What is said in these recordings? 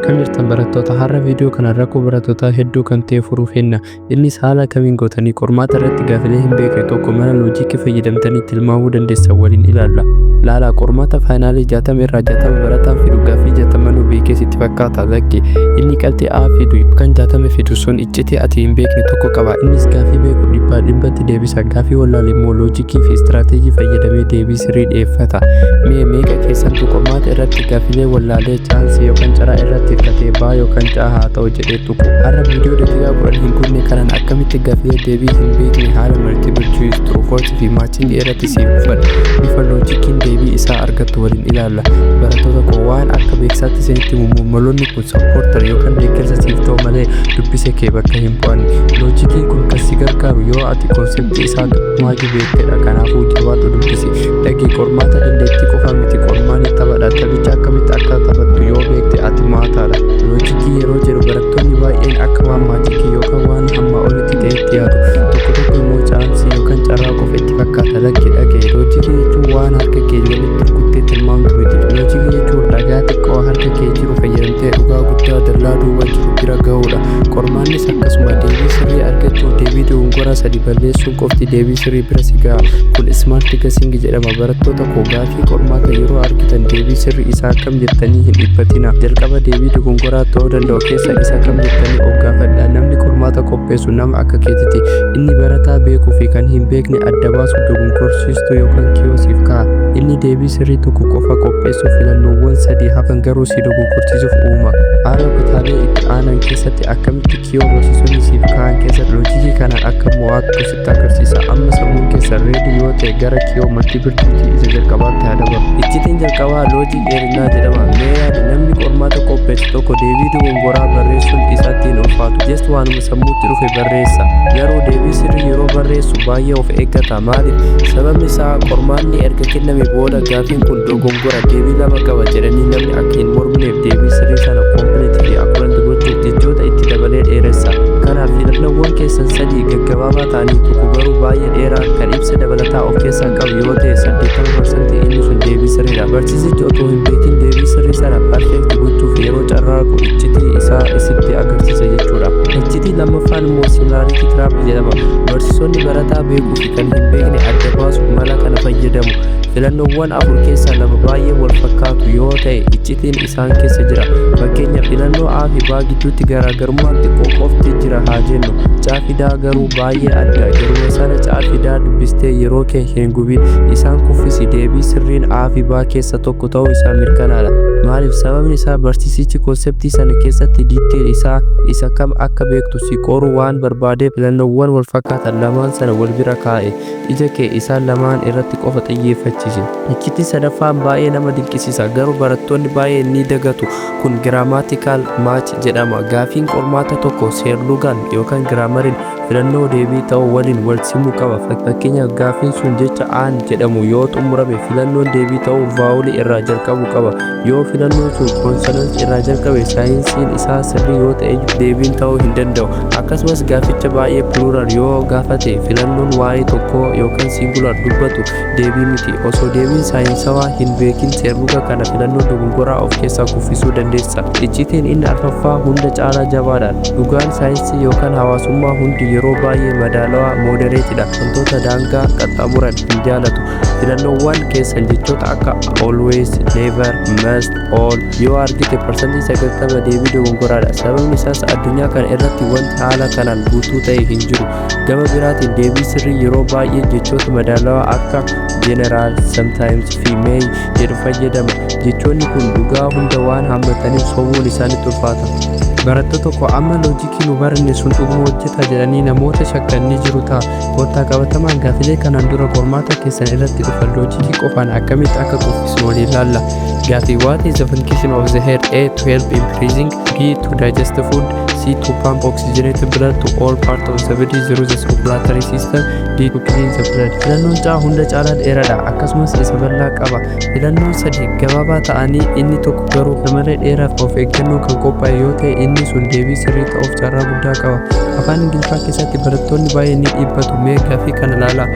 Akkam jirtan barattoota? Har'a viidiyoo kanaan rakkoo barattootaa hedduu kan ta'e furuuf henna. Innis haala kamiin gootanii qormaata irratti gaafilee hin beekne tokko mala loojikii fayyadamtanii tilmaamuu dandeessan waliin ilaalla. Laalaa, qormaata faayinaalii 60 irraa 60 barataan fidu gaaffii 60 beekee sitti fakkaata? Lakki, inni qabxii A fidu yookaan 60 fidu sun iccitii ati hin beekne tokko qaba. Innis gaaffii beeku dhibbaa dhibbatti deebisa. Gaaffii wallaale immoo loojikii fi istiraateejii fayyadamee deebii sirrii dhiyeeffata. Mee meeqa keessantu qormaata irratti gaaffilee wallaalee chaansii yookaan carraa irratti hirkatee baa yookaan caa haa ta'u jedhee tuqu? Har'a viidiyoo daqiiqaa 10 hin guunne kanaan akkamitti gaaffii deebii hin beekne haala multiple choice, true false fi matching irratti siif dhufan bifa loojikiin deebii isaa argattu waliin ilaalla. Barattoota koo, waan akka beeksisaatti isinitti himu, maloonni kun supporter yookaan deeggarsa siif ta'u malee dubbisa kee bakka hin bu'an. Loojikiin kun kan si gargaaru yoo ati konseptii isaa maayyuu beektedha. Kanaafuu jabaadhu, dubbisi. Dhagee, qormaata dandeettii qofa miti, qormaanni taphadha. Taphicha akkamitti akka taphattu yoo beekte ati mo'ataadha. Loojikii yeroo jedhu barattoonni baay'een akka waan maajikii yookaan waan hamma olitti ta'etti yaadu. Tokko tokko immoo chaansii yookaan carraa qofa itti fakkaata. Lakki, dhagee, loojikii jechuun waan harka kee walitti rukuttee tilmaamtu miti. Loojikii jechuun ragaa xiqqoo harka kee jiru fayyadamtee dhugaa guddaa dallaa duuba jiru bira ga'uudha. Qormaannis akkasuma, deebii sirrii argachuuf deebii dogongoraa sadi balleessuun qofti deebii sirrii bira si ga'a. Kun smart guessing jedhama. Barattoota koo, gaafii qormaata yeroo argitan deebii sirrii isaa kam jettanii hin dhiphatina. Jalqaba deebii dogongoraa ta'uu danda'u keessa isa kam jettanii of gaafadhaa. Namni qormaata qopheessu nama akka keetiti. Inni barataa beekuu fi kan hin beekne adda baasuuf dogongorsiistuu yookaan kiyoosiif kaa'a. Inni deebii sirrii tokko qofa qopheessuuf filannoowwan sadii hafan garuu si dogoggorsiisuuf uuma. Haala kutaalee itti aanan keessatti akkamitti kiyoo barsiisonni siif kaa'an keessatti loojikii kanaan akka mo'attu sitti agarsiisa. Amma sammuun keessan ready yoo ta'e, gara kiyoo multiple choice isa jalqabaatti haa dabarru. Iccitiin jalqabaa loojik dheerinaa jedhama. Mee yaadi, namni qormaata qopheessu tokko deebii dogongoraa barreessuun isatti hin ulfaatu. Just waanuma sammuutti dhufe barreessa. Garuu deebii sirrii yeroo barreessu baay'ee of eeggata. Maaliif? Sababni isaa qormaanni erga kenname booda gaafiin kun dogongora, deebii lama qaba jedhanii namni akka hin mormneef deebii sirrii sana complete fi accurate gochuuf jechoota itti dabalee dheeressa. Kanaaf filannoowwan keessan sadii gaggabaabaa ta'anii tokko garuu baay'ee dheeraa kan ibsa dabalataa of keessaa qabu yoo ta'e, 80% inni sun deebii sirriidha. Barsiisichi otoo hin beekin deebii sirrii sana perfect gochuuf yeroo carraaqu iccitii isaa isitti agarsiisa jechuudha. Iccitii lammaffaan immoo similarity trap jedhama. Barsiisonni barataa beekuu fi kan hin beekne adda baasuuf mala kana fayyadamu. Filannoowwan afur keessaa lama baay'ee wal fakkaatu yoo ta'e, iccitiin isaan keessa jira. Fakkeenya, filannoo A fi B gidduutti garaagarummaan xiqqoo qofti jira haa jennu. C fi D garuu baay'ee adda. Yeruma sana C fi D dubbistee yeroo kee hin gubin. Isaan kuffisi. Deebii sirriin A fi B keessa tokko ta'uu isaa mirkanaadha. Maaliif? Sababni isaa barsiisichi konseptii sana keessatti detail isaa isa kam akka beektu si qoruu waan barbaadeef filannoowwan wal fakkaatan lamaan sana wal bira kaa'e. Ija kee isaan lamaan irratti qofa xiyyeeffachiisi. Iccitii sadaffaan baay'ee nama dinqisiisa, garuu barattoonni baay'een ni dagatu. Kun grammatical match jedhama. Gaafiin qormaata tokko seerlugaan yookaan giraamariin filannoo deebii ta'u waliin wal simuu qaba. Fakkeenyaaf, gaafiin sun jecha "an" jedhamu yoo xumurame, filannoon deebii ta'u vaawulii irraa jalqabuu qaba. Yoo filannoon sun koonsonantii irraa jalqabe, saayinsiin isaa sirrii yoo ta'e deebiin ta'uu hin danda'u. Akkasumas gaaficha baay'ee plural yoo gaafate, filannoon waa'ee tokkoo yookaan singular dubbatu deebii miti. Osoo deebiin saayinsawaa hin beekin seerluga kana filannoo dogongoraa of keessaa kuffisuu dandeessa. Iccitiin inni arfaffaa hunda caalaa jabaadha. Dhugaan saayinsii yookaan hawaasummaa hundi yeroo baay'ee madaalawaa, moderatedha. Wantoota daangaa qaxxaamuran hin jaalatu. Filannoowwan keessan jechoota akka always, never, must, all yoo argite, 90% deebii dogongoraadha. Sababni isaas addunyaa kana irratti wanti haala kanaan guutuu ta'e hin jiru. Gama biraatiin deebii sirrii yeroo baay'ee jechoota madaalawaa akka generally, sometimes fi may jedhu fayyadama. Jechoonni kun dhugaa hunda waan hammataniif sobuun isaanitti ulfaata. Barattoota koo, amma loojikii nu baranne sun dhuguma hojjeta jedhanii namoota shakkan ni jiru ta'a. Kottaa, qabatamaan gaafilee kanaan dura qormaata keessan irratti dhufan loojikii qofaan akkamitti akka kuffisnu waliin ilaalla. Gaafii: What is the function of the heart? A. To help in breathing. B. To digest food. C. To pump oxygenated blood to all parts of the body through the circulatory system. D. To clean the blood. Filannoon C hunda caalaa dheeraadha. Akkasumas isa bal'aa qaba. Filannoon sadi gabaabaa ta'anii inni tokko garuu malee dheeraaf of eeggannoo kan qophaa'e yoo ta'e, inni sun deebii sirrii ta'uuf carraa guddaa qaba. Afaan Ingiliffaa keessatti barattoonni baay'een ni dhiibbatu. Mee gaaffii kana ilaalaa.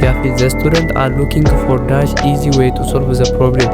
Gaaffii: The student are looking for dash easy way to solve the problem.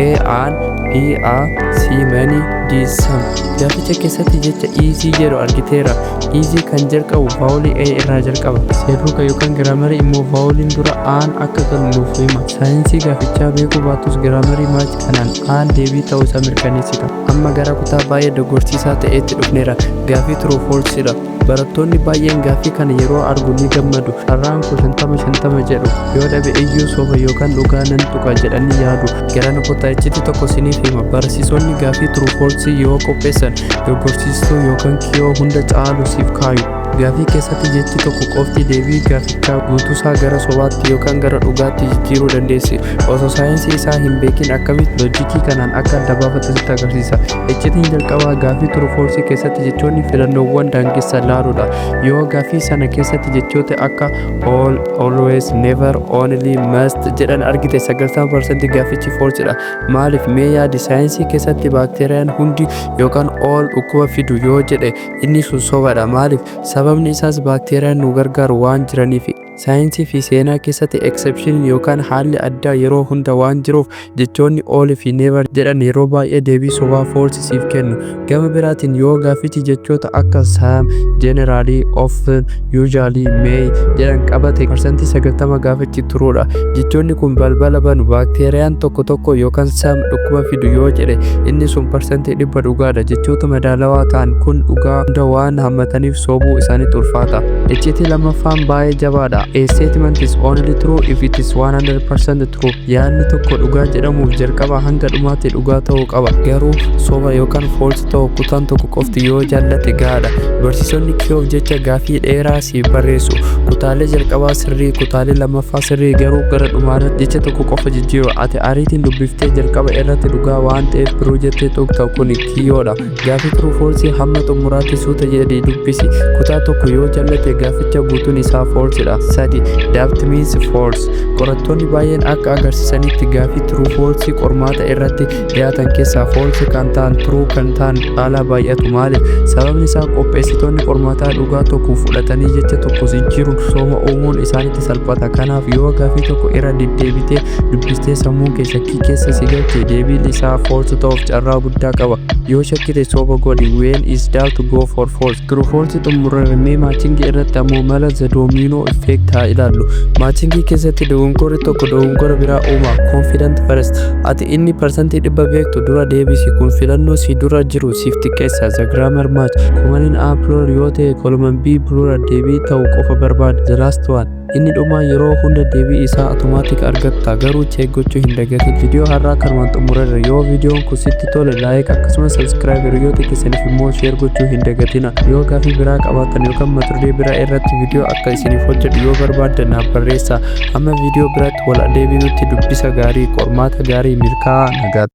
A. An, B. A, C. Many, D. Some. Gaaficha keessatti jecha "is" jedhu argiteera. "Is" kan jalqabu vowelii A irraa jalqaba. Seerluga yookaan grammarii immoo voweliin dura an akka galu nuuf hima. Saayinsii gaafichaa beekuu baatus, grammar match kanaan A'n deebii ta'uu isaa mirkaneessita. Amma gara kutaa baay'ee dogoggorsiisaa ta'etti dhufneera. Gaafii true false dha. Barattoonni baay'een gaaffii kana yeroo argu ni gammadu. Carraan koo 50-50 jedhu. Yoo dhabe iyyuu soba yookaan dhugaa nan tuqa jedhanii yaadu. Gara kottaa, iccitii tokko siniif hima. Barsiisonni gaaffii true false yoo qopheessan dogoggorsiistuu yookaan kiyyoo hunda caalu siif kaayu. Gaaffii keessatti jechi tokko qofti deebii gaafichaa guutuusaa gara sobaatti yookaan gara dhugaatti jijjiiruu dandeessi. Osoo saayinsii isaa hin beekin akkamitti loojikii kanaan akka adda baafattu sitti agarsiisa. Iccitiin jalqabaa gaaffii true false keessatti jechoonni filannoowwan daangessan laaluudha. Yoo gaaffii sana keessatti jechoota akka all, always, never, only, must jedhan argite, 90% gaaffichi false dha. Maaliif mee yaadi? Saayinsii keessatti baakteeriyaan hundi yookaan all dhukkuba fidu yoo jedhe, inni sun sobadha. Maaliif? Sababni isaas baakteeriyaan nu gargaaru waan jiraniif. Saayinsii fi seenaa keessatti exception yookaan haalli addaa yeroo hunda waan jiruuf, jechoonni all fi never jedhan yeroo baay'ee deebii sobaa, false, siif kennu. Gama biraatiin yoo gaaffichi jechoota akka some, generally, often, usually, may jedhan qabate, 90% gaafichi true dha. Jechoonni kun balbala banu. Baakteeriyaan tokko tokko yookaan some dhukkuba fidu yoo jedhe, inni sun 100% dhugaadha. Jechoota madaalawaa ta'an kun dhugaa hunda waan hammataniif sobuu isaanitti ulfaata. Iccitii lammaffaan baay'ee jabaadha. A statement is only true if it is 100% true. Yaadni tokko dhugaa jedhamuuf jalqaba hanga dhumaatti dhugaa ta'uu qaba. Garuu soba yookaan false ta'u kutaan tokko qofti yoo jaallate gahaadha. Barsiisonni kiyyoof jecha gaaffii dheeraa siif barreessu. Kutaalee jalqabaa sirrii, kutaalee lammaffaa sirrii, garuu gara dhumaarratti jecha tokko qofa jijjiiru. Ati ariitiin dubbiftee jalqaba irratti dhugaa waan ta'eef biroo jettee tuqxa. Kun kiyyoodha. Gaaffii true false hamma xumuraatti suuta jedhii dubbisi. Kutaa tokko yoo jallate, gaaficha guutuun isaa false dha. Sadi, doubt means false. Qorattoonni baay'een akka agarsiisanitti, gaaffii true false qormaata irratti dhiyaatan keessaa false kan ta'an true kan ta'an caalaa baay'atu. Maaliif? Sababni isaa qopheessitoonni qormaataa dhugaa tokko fudhatanii jecha tokko jijjiiruun soba uumuun isaanitti salphata. Kanaaf yoo gaaffii tokko irra deddeebitee dubbistee sammuun kee shakkii keessa si galche, deebiin isaa false ta'uuf carraa guddaa qaba. Yoo shakkite soba godhi. When is doubt, go for false. True false xumurame, matchingii irratti ammoo mala the domino effect haa ilaallu. Matchingii keessatti dogongorri tokko dogongora biraa uuma. Confident first. Ati inni 100% beektu dura deebisi. Kun filannoo si dura jiru siif xiqqeessa. The grammar match. Columniin A plural yoo ta'e, column B plural deebii ta'u qofa barbaada. The last one. Inni dhumaa yeroo hunda deebii isaa automatic argatta, garuu check gochuu hin dagatin. Viidiyoo har'aa kanumaan xumurreerra. Yoo viidiyoon kun sitti tole like, akkasumas subscribe, hiriyoota keessaniif immoo share gochuu hin dagatina. Yoo gaaffii biraa qabaattan yookaan mata duree biraa irratti viidiyoo akka isiniif hojjedhu yoo barbaaddan, naaf barreessaa. Hamma viidiyoo biraatti wal deebinutti dubbisa gaarii, qormaata gaarii, milkaa'aa, nagaatti.